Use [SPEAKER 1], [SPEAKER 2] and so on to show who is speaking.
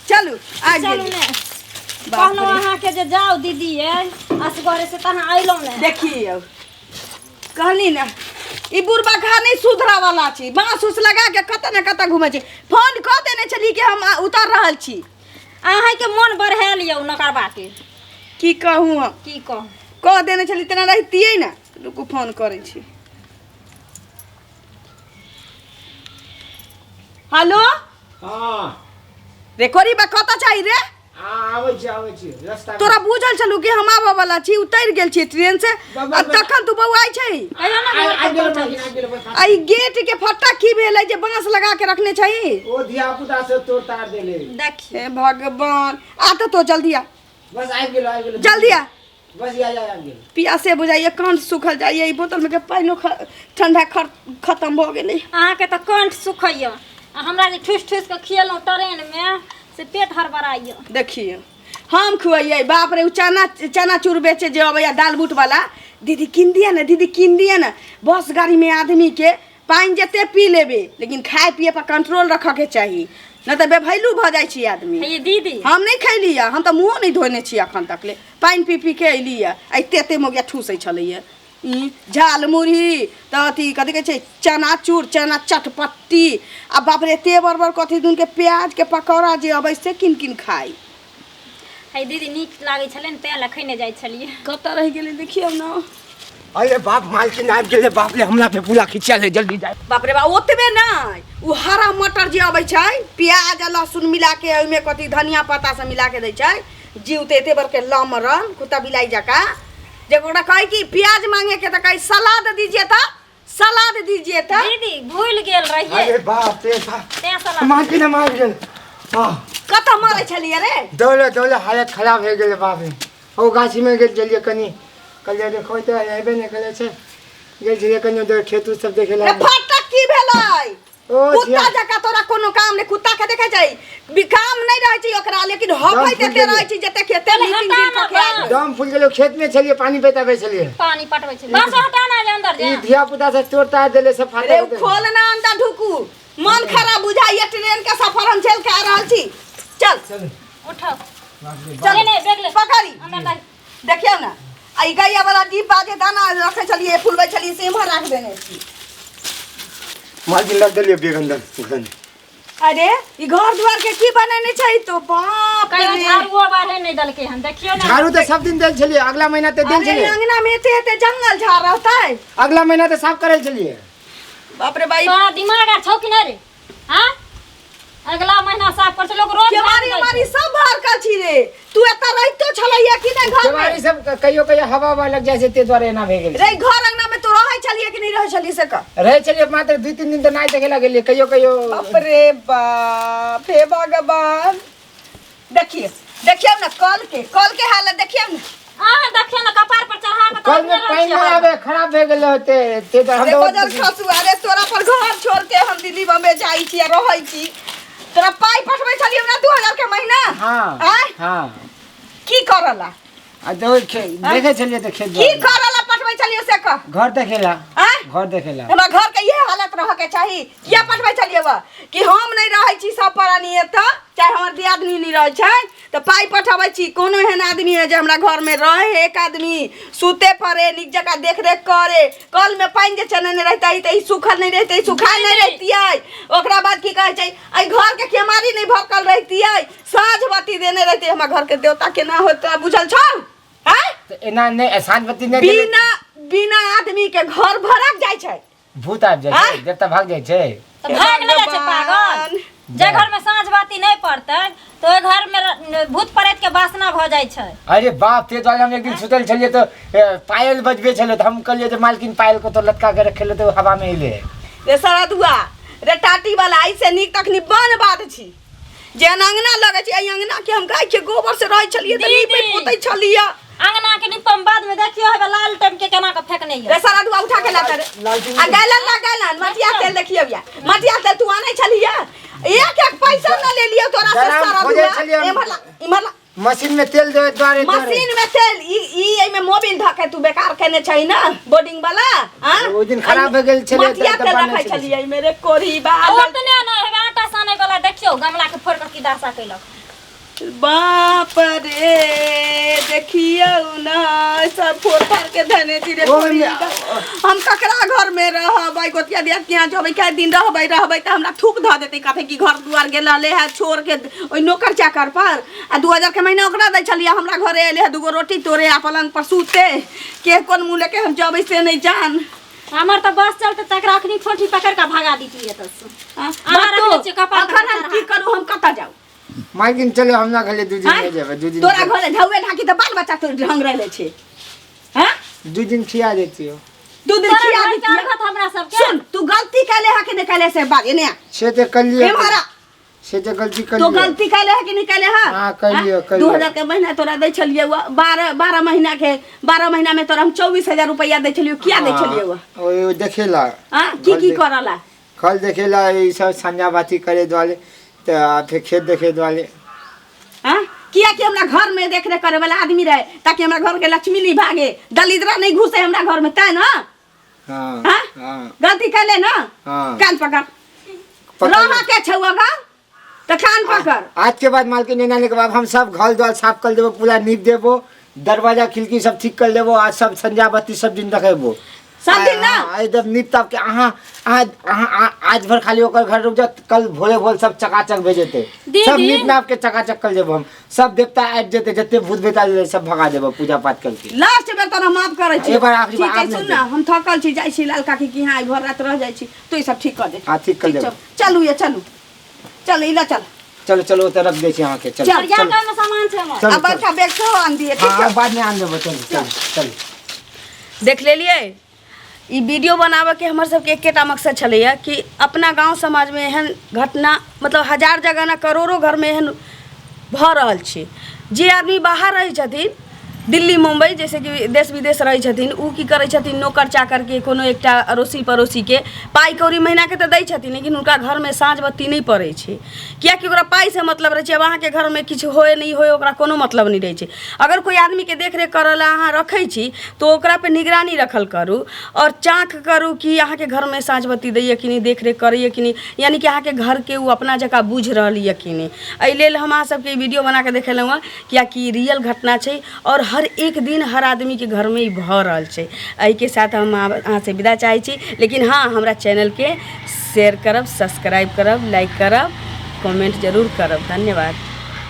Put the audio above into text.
[SPEAKER 1] चलू आबि
[SPEAKER 2] चलू
[SPEAKER 1] गेली।
[SPEAKER 2] ने।
[SPEAKER 1] बाप
[SPEAKER 2] कहलहुँ
[SPEAKER 1] रे।
[SPEAKER 2] अहाँके जे जाउ दीदी ये असगरे से तऽ अहाँ अयलहुँ ने।
[SPEAKER 1] देखियौ, कहली ने ई बुढ़बा घा नहि सुधरा वाला छी, बाँस उस लगा के कतऽ ने कतऽ घूमै छी। फोन कऽ देने छली कि हम उतर रहल छी।
[SPEAKER 2] अहाँके मोन बढ़ायल यौ नकरबाके।
[SPEAKER 1] की कहू हम?
[SPEAKER 2] की कहू?
[SPEAKER 1] कह देने छली तेना रहितियै ने। रुकू, फोन करै छी। हेलो।
[SPEAKER 3] हाँ।
[SPEAKER 1] रे कोरी बा, कतऽ चाही रे?
[SPEAKER 3] हाँ, आबै छी, आबै छी रस्ता में।
[SPEAKER 1] तोरा बुझल छलू कि हम आबऽ वाला छी? उतरि गेल छी ट्रेन से।
[SPEAKER 3] बाबा,
[SPEAKER 1] आ तखन तू बौआइ छै।
[SPEAKER 2] कहियो ने घर
[SPEAKER 3] आबि
[SPEAKER 2] पर
[SPEAKER 3] गेल
[SPEAKER 2] पहुँचल।
[SPEAKER 3] मालकिन, आबि गेल, बस।
[SPEAKER 1] आ ई गेट के फट्टा की भेलै जे बाँस लगा के रखने छै?
[SPEAKER 3] ओ धिया पुता से तोड़ ताड़ देले।
[SPEAKER 2] देखियौ।
[SPEAKER 1] हे भगवान, आ तऽ तो जल्दी आ।
[SPEAKER 3] बस आबि गेल, आबि गेल।
[SPEAKER 1] जल्दी आ।
[SPEAKER 3] बस आ आबि गेल।
[SPEAKER 1] पियासे बुझाइए, कंठ सूखल जाइए। ई बोतल में के पानिओ ठंडा खत्म भऽ गेलै।
[SPEAKER 2] अहाँके तऽ कंठ सुखैया आ हमरा जे ठुसि ठुसि कऽ खियेलहुँ ट्रेनमे से पेट हड़बड़ाइए।
[SPEAKER 1] देखियौ, हम खुआइए। बाप रे, ओ चना चनाचूर बेचे जे अबैया दाल बूट वाला, दीदी कीन दिअ ने, दीदी कीन दिअ ने। बस गाड़ी में आदमी के पानि जते पी लेबे, लेकिन खाय पिए पर कंट्रोल रखऽ के चाही, नहि तऽ बेभैलू भऽ जाइ छी आदमी।
[SPEAKER 2] हे दीदी।
[SPEAKER 1] हम नहि खैली हँ, हम तऽ मुँहो नहि धोने छी अखन तक ले। पानि पी पी के अयली हँ। आ एते एते मोगिया ठूसै छलैया ई झाल मुरही तऽ अथी कथी कहै छै, चनाचूर, चना चटपट्टी। आ बाप रे, एते बड़ बड़ कथी दुनके प्याजके पकौड़ा जे अबै से किन किन खाइ।
[SPEAKER 2] हे दीदी, नीक लागै छलै ने, तें लए खैने जाइ छलियै।
[SPEAKER 1] कतऽ रहि गेलै देखियौ ने।
[SPEAKER 3] अरे बाप, मालकिन आबि गेलै। बाप रे, हमरा पे पूरा खिंचा ले, जल्दी जाए।
[SPEAKER 1] बाप रे बाप, ओतबे नहि, ओ हरा मटर जे अबै छै, प्याज आ लहसुन मिलाके, ओहिमे कथी धनिया पत्ता सब मिलाके दै छै। जीव तऽ एते बड़के लमरन कुत्ता बिलाइ जकाँ, जे ओकरा कहै कि प्याज मांगे के तऽ कहै सलाद दीजिए, तऽ सलाद दीजिए तऽ।
[SPEAKER 2] दीदी, भूलि गेल रहियै।
[SPEAKER 3] अरे बाप रे बाप।
[SPEAKER 2] तें सलाद।
[SPEAKER 3] मालकिन, हम आबि गेल। हाँ।
[SPEAKER 1] कतऽ मरै छलियै रे?
[SPEAKER 3] दौड़े दौड़े हालत खराब भए गेलै। बाप रे, ओ गाछीमे गेल छलियै कनि, कहलियै देखो तऽ अयबे नहि करै छै। गेल छलियै कनि उधर खेत उत सब देखे
[SPEAKER 1] रे
[SPEAKER 3] लए।
[SPEAKER 1] फटक की भेलै?
[SPEAKER 3] ओ
[SPEAKER 1] कुत्ता
[SPEAKER 3] धिया
[SPEAKER 1] जकाँ तोरा कोनो काम नहि। कुत्ता के देखै छै भी काम नहि रहै छै ओकरा, लेकिन हफैत
[SPEAKER 3] फूल
[SPEAKER 1] एते
[SPEAKER 3] गेलै।
[SPEAKER 1] रहै छै जते खेते
[SPEAKER 2] चल,
[SPEAKER 1] मीटिंग
[SPEAKER 2] हटा
[SPEAKER 1] दिन
[SPEAKER 2] ना
[SPEAKER 1] कऽ के आयल।
[SPEAKER 2] बस।
[SPEAKER 3] दम फूल गेलै। खेतमे छलियै, पानी पटाबै छलियै।
[SPEAKER 2] पानी पटबै छै। बस हटा ना जे अंदर
[SPEAKER 3] ई
[SPEAKER 2] जा।
[SPEAKER 3] धिया पुता सब तोड़ ताड़ देले सब
[SPEAKER 1] रे
[SPEAKER 3] फाटक।
[SPEAKER 1] खोल ना, अंदर ढुकू। मन खराब बुझाइए, ट्रेन के सफर हम झेल के आ रहल छी। चल।
[SPEAKER 3] चल।
[SPEAKER 2] उठो।
[SPEAKER 3] बाप रे।
[SPEAKER 1] चल।
[SPEAKER 2] ले ले बैग ले।
[SPEAKER 1] पकड़ी।
[SPEAKER 2] अंदर ला।
[SPEAKER 1] देखियौ ने, आ ई गैया वाला डिब्बा जे दाना रखै छलियै, फुलबै छलियै, से एम्हर राख देने छी।
[SPEAKER 3] मालकिन, लग देलियै बैग अंदर घरमे।
[SPEAKER 1] अरे, ई घर द्वार के की बनेने छै तो? बाप
[SPEAKER 2] कहियो
[SPEAKER 1] रे।
[SPEAKER 2] झाड़ुओ बाढ़े नहि देलकै हन, देखियौ ने।
[SPEAKER 3] झाड़ू तऽ सब दिन देल छलियै, अगला महीना तऽ देल
[SPEAKER 1] अरे
[SPEAKER 3] छलियै।
[SPEAKER 1] अंगना में एते एते जंगल झाड़ रहतै?
[SPEAKER 3] अगला महीना तऽ साफ करै छलियै।
[SPEAKER 1] बाप रे बाई।
[SPEAKER 2] तोरा दिमाग आर छौ कि नहि रे? हाँ, अगला महीना साफ कर छै, लोग रोज
[SPEAKER 1] केवाड़ी
[SPEAKER 2] झाड़ू दै
[SPEAKER 1] उमारी
[SPEAKER 2] छै।
[SPEAKER 1] सब भरकल छी रे। तू एतऽ रहितो छलैया कि नहि घर में?
[SPEAKER 3] केवाड़ी सब कहियो कहियो हवा हवा लग जाइ छै, ताहि दुआरे एना भए गेल छै।
[SPEAKER 1] रे, घर अंगना में तू रहै छलियै कि नहि रहै छलियै से कह।
[SPEAKER 3] रहै छलियै, मात्र 2-3 दिन तऽ नहि देखे लए गेलियै, कहियो कहियो।
[SPEAKER 1] बाप रे बाप, हे भगवान, देखिए, देखियौ ने कल के हालत देखियौ ने।
[SPEAKER 2] अहाँ देखियौ ने, कपार पर चढ़ा कऽ तऽ
[SPEAKER 3] कल में
[SPEAKER 2] रखने रहै
[SPEAKER 3] पानि
[SPEAKER 2] छियै
[SPEAKER 3] नहि
[SPEAKER 2] हरदम।
[SPEAKER 3] आबै, खराब भए गेल होते, ताहि दुआरे हम
[SPEAKER 1] रे
[SPEAKER 3] तऽ
[SPEAKER 1] बजल खसु, अरे तोरा पर घर छोड़ के हम दिल्ली बम्बे जाइ छी आ रहै छी। तोरा पाइ पठबै छलियै हमरा 2000 के महीना।
[SPEAKER 3] हाँ।
[SPEAKER 1] आँय?
[SPEAKER 3] हाँ।
[SPEAKER 1] की करला?
[SPEAKER 3] आ तऽ ओहि देखै छलियै तऽ खेत
[SPEAKER 1] की करला पठबै छलियै से कह।
[SPEAKER 3] घर देखेला।
[SPEAKER 1] आँय?
[SPEAKER 3] घर देखेला।
[SPEAKER 1] हमरा घर के इहे हालत रह के चाही? किया पठबै छलियै बा कि हम नहि रहै छी सब प्राणी एतऽ, चाहे हमर दियादनी नहि रहै छै तऽ पाइ पठबै छी। कोनो एहन आदमी है जे हमरा घरमे रहे, एक आदमी सुते पड़े, नीक जकाँ देखरेख करे? कलमे पानि जे चनेने रहितै तऽ ई सूखल नहि रहितै, सुखायल नहि रहितियै। ओकरा बाद की कहै छै, एहि घरके केमारी नहि भरकल रहितियै, साँझ बाती देने रहितै। हमरा घरके देवता केना होतै, बुझल छौ? आँय?
[SPEAKER 3] तऽ एना नहि, साँझ बत्ती नहि देले।
[SPEAKER 1] बिना बिना आदमी के घर भरक जाइ छै।
[SPEAKER 3] भूत आबि जाइ छै।
[SPEAKER 1] आँय?
[SPEAKER 3] देवता भाग जाइ छै।
[SPEAKER 2] तऽ भाग नहि जाइ छै पागल।
[SPEAKER 1] भगवान।
[SPEAKER 2] जे घर में साँझ बाती नहि पड़तै तऽ ओहि घर में भूत प्रेत के वासना भऽ जाइ छै।
[SPEAKER 3] अरे बाप, ते दुआरे हम एक दिन सुतल छलियै तऽ पायल बजबे छलै, तऽ हम कहलियै जे मालकिन पायल को तो लटका के रखेले, तऽ हवा में एलै।
[SPEAKER 1] रे सरदुआ, रे टाटी वाला, ऐसे नीक तखनी बन बात छी जे अंगना लगै छै। एहि अंगना के हम गाय के गोबर से रहै छलियै तऽ
[SPEAKER 2] दीदी।
[SPEAKER 1] नीपै पोतै छलियै।
[SPEAKER 2] अंगना के निपम बाद में देखियो, हेबे लाल टाइम के केना के फेकने
[SPEAKER 1] रे
[SPEAKER 2] ये।
[SPEAKER 1] सरदुआ, उठा के लाता रे। आ गैलन ला, गैलन मटिया तेल देखियौ या, मटिया तेल तू आनै छलियै, एक एक पैसा न ले लियौ तोरा से।
[SPEAKER 3] गरम खोजै
[SPEAKER 1] सरदुआ,
[SPEAKER 3] छलियै हम।
[SPEAKER 1] इम्हर ला, इम्हर ला।
[SPEAKER 3] मशीन में तेल देवे द्वारे द्वारे।
[SPEAKER 1] मशीन में तेल ई ई एहिमे मोबिल धके तू बेकार केने छै ने बोर्डिंग वाला। हाँ?
[SPEAKER 3] ओहि दिन खराब भए गेल छलै,
[SPEAKER 1] मटिया
[SPEAKER 3] तऽ
[SPEAKER 1] तेल
[SPEAKER 3] बनल
[SPEAKER 1] रखै
[SPEAKER 3] छलै।
[SPEAKER 1] छलियै एहिमे रे कोरी बा।
[SPEAKER 2] आ ओतने ने हेबे आटा सानै वाला, देखियो गमला के फोड़ के की दशा केलक।
[SPEAKER 1] बाप रे, देखियौ न, सब फोड़ फाड़ के धने छी रे।
[SPEAKER 3] ओ
[SPEAKER 1] फोड़ी। हम ककरा घर में रहबै? गोतिया दिया के यहाँ जबै, कै दिन रहबै? रहबै तऽ हमरा थूक धऽ देतै। कहतै कि घर दुआर गेल रहले है छोड़ के ओहि नौकर चाकर पर, आ 2000 के महीना ओकरा दै छलियै, हमरा घरे एले है दूगो रोटी तोरे आ पलंग पर सुते। के कोन मुँह लेके हम जबै से नहि जान।
[SPEAKER 2] हमर तऽ बस चलते तकरा अखनी ठोठी पकड़ के भगा दीती एतऽ से।
[SPEAKER 1] हाँ,
[SPEAKER 2] अहाँ
[SPEAKER 1] बातो,
[SPEAKER 2] रखने छियै कपार पर
[SPEAKER 1] अखन हम की
[SPEAKER 2] चढ़ा।
[SPEAKER 1] करू? हम कतऽ जाउ?
[SPEAKER 3] मालकिन, चलो हमरा घरे, 2 दिन
[SPEAKER 1] आँय?
[SPEAKER 3] नहि जेबै, 2 दिन।
[SPEAKER 1] तोरा घरे झौए ढाकी तऽ बाल बच्चा तोर ढंग रहले छै। हाँ।
[SPEAKER 3] 2 दिन खिया देती हो।
[SPEAKER 1] 2 दिन
[SPEAKER 2] तोरा
[SPEAKER 1] खिया
[SPEAKER 2] घर के
[SPEAKER 1] देतियै।
[SPEAKER 2] अर्घत हमरा सबके।
[SPEAKER 1] सुन, तू गलती कैले है कि नहीं कैले से बात एने आ।
[SPEAKER 3] से तऽ कलिए।
[SPEAKER 1] एम्हर आ।
[SPEAKER 3] से तऽ गलती
[SPEAKER 1] तो
[SPEAKER 3] कलिए।
[SPEAKER 1] गलती कैले है कि नहीं कैले है?
[SPEAKER 3] हाँ, कैलियै,
[SPEAKER 1] हाँ?
[SPEAKER 3] कैलियै।
[SPEAKER 1] 2000 के महीना तोरा दै छलियै, 12 12 महीना के, 12 महीना में तोरा हम 24,000 रुपया दै छलियै। किया दै छलियै?
[SPEAKER 3] हाँ, ओ देखेला।
[SPEAKER 1] हाँ, की की करला?
[SPEAKER 3] खल देखेला, ई सब संझा बाती करे दुआरे, तऽ आ फेर खेत देखे दुआरे।
[SPEAKER 1] हाँ, किया कि हमरा घर में देख रेख करे वाला आदमी रहे, ताकि हमरा घर के लक्ष्मी नहीं भागे, दलिद्रा नहीं घुसे हमरा घर में, तैं ना।
[SPEAKER 3] हाँ।
[SPEAKER 1] हाँ?
[SPEAKER 3] हाँ।
[SPEAKER 1] गलती कैले ना?
[SPEAKER 3] हाँ।
[SPEAKER 1] कान पकड़।
[SPEAKER 3] पकड़।
[SPEAKER 1] रह के छौ अगर तऽ कान पकड़।
[SPEAKER 3] आज के बाद मालकिन एना के बाद हम सब घर द्वार साफ कर देबो, पूरा नीप देबो, दरवाजा खिड़की सब ठीक कर देबो, आज सब संझा बत्ती सब दिन देखेबो।
[SPEAKER 1] सब दिन ना?
[SPEAKER 3] हाँ, एकदम नीप ताप के। अहाँ अहाँ अहाँ आज भर खाली ओकर घर रुक जाओ, कल भोरे भोर सब चकाचक भेजेते।
[SPEAKER 2] दीदी।
[SPEAKER 3] सब नीप नाप के चकाचक कर देबो हम। सब देवता आबि जेते, जते भूत बेताल रहै, सब भगा देबो पूजा पाठ करके।
[SPEAKER 1] लास्ट बेर तोरा माफ करै छी।
[SPEAKER 3] एक बार आखिरी बार
[SPEAKER 1] ठीक है।
[SPEAKER 3] आब
[SPEAKER 1] सुन
[SPEAKER 3] नहि
[SPEAKER 1] ना, हम थकल छी, जाइ छी लाल काकी के यहाँ, आइ भर रात रह जाइ छी। तू ई सब ठीक कर दे।
[SPEAKER 3] हाँ, ठीक कर देबो।
[SPEAKER 1] छौ। चलू ये, चलू चलू, इला चल।
[SPEAKER 3] चलो चलो, ओतऽ रख दै छी अहाँके, चलो।
[SPEAKER 1] चल,
[SPEAKER 2] और
[SPEAKER 3] चलो।
[SPEAKER 2] में सामान छै हमर।
[SPEAKER 3] चलो।
[SPEAKER 1] आ बड़का बैग सेहो आन दिए, ठीक
[SPEAKER 3] हाँ
[SPEAKER 1] छौ?
[SPEAKER 3] बाद में आन देबो। चलो चलो चलो।
[SPEAKER 1] देख लेलियै, ई वीडियो बनाबऽके हमर सबके एकेटा मकसद छलैए कि अपना गाँव समाजमे एहन घटना, मतलब हजार जगह ने, करोड़ो घरमे एहन भऽ रहल छै। जे आदमी बाहर रहै छथिन, दिल्ली मुम्बई जैसे कि देश विदेश रहै छथिन, ओ की करै छथिन? नौकर चाकरके, कोनो एकटा अड़ोसी पड़ोसीके पाइ कौड़ी महीनाके तऽ दै छथिन, लेकिन हुनका घरमे साँझ बत्ती नहि पड़ै छै, किएकि ओकरा पाइसँ मतलब रहै छै। आब अहाँके घरमे किछु होइ नहि होइ, ओकरा कोनो मतलब नहि रहै छै। अगर कोइ आदमीके देखरेख करऽ लए अहाँ रखै छी तऽ ओकरापर निगरानी रखल करू आओर चाँक करू कि अहाँके घरमे साँझ बत्ती दैए कि नहि, देखरेख करैए कि नहि, यानि कि अहाँके घरके ओ अपना जकाँ बुझि रहल यऽ कि नहि। एहि लेल हम अहाँ सबके ई वीडियो बनाकऽ देखेलहुँ हँ, किएकि रियल घटना छै आओर हर एक दिन हर आदमीके घरमे ई भऽ रहल छै। एहिके साथ हम अहाँसँ विदा चाहै छी, लेकिन हँ, हमरा चैनलके शेयर करब, सब्सक्राइब करब, लाइक करब, कमेंट जरूर करब। धन्यवाद।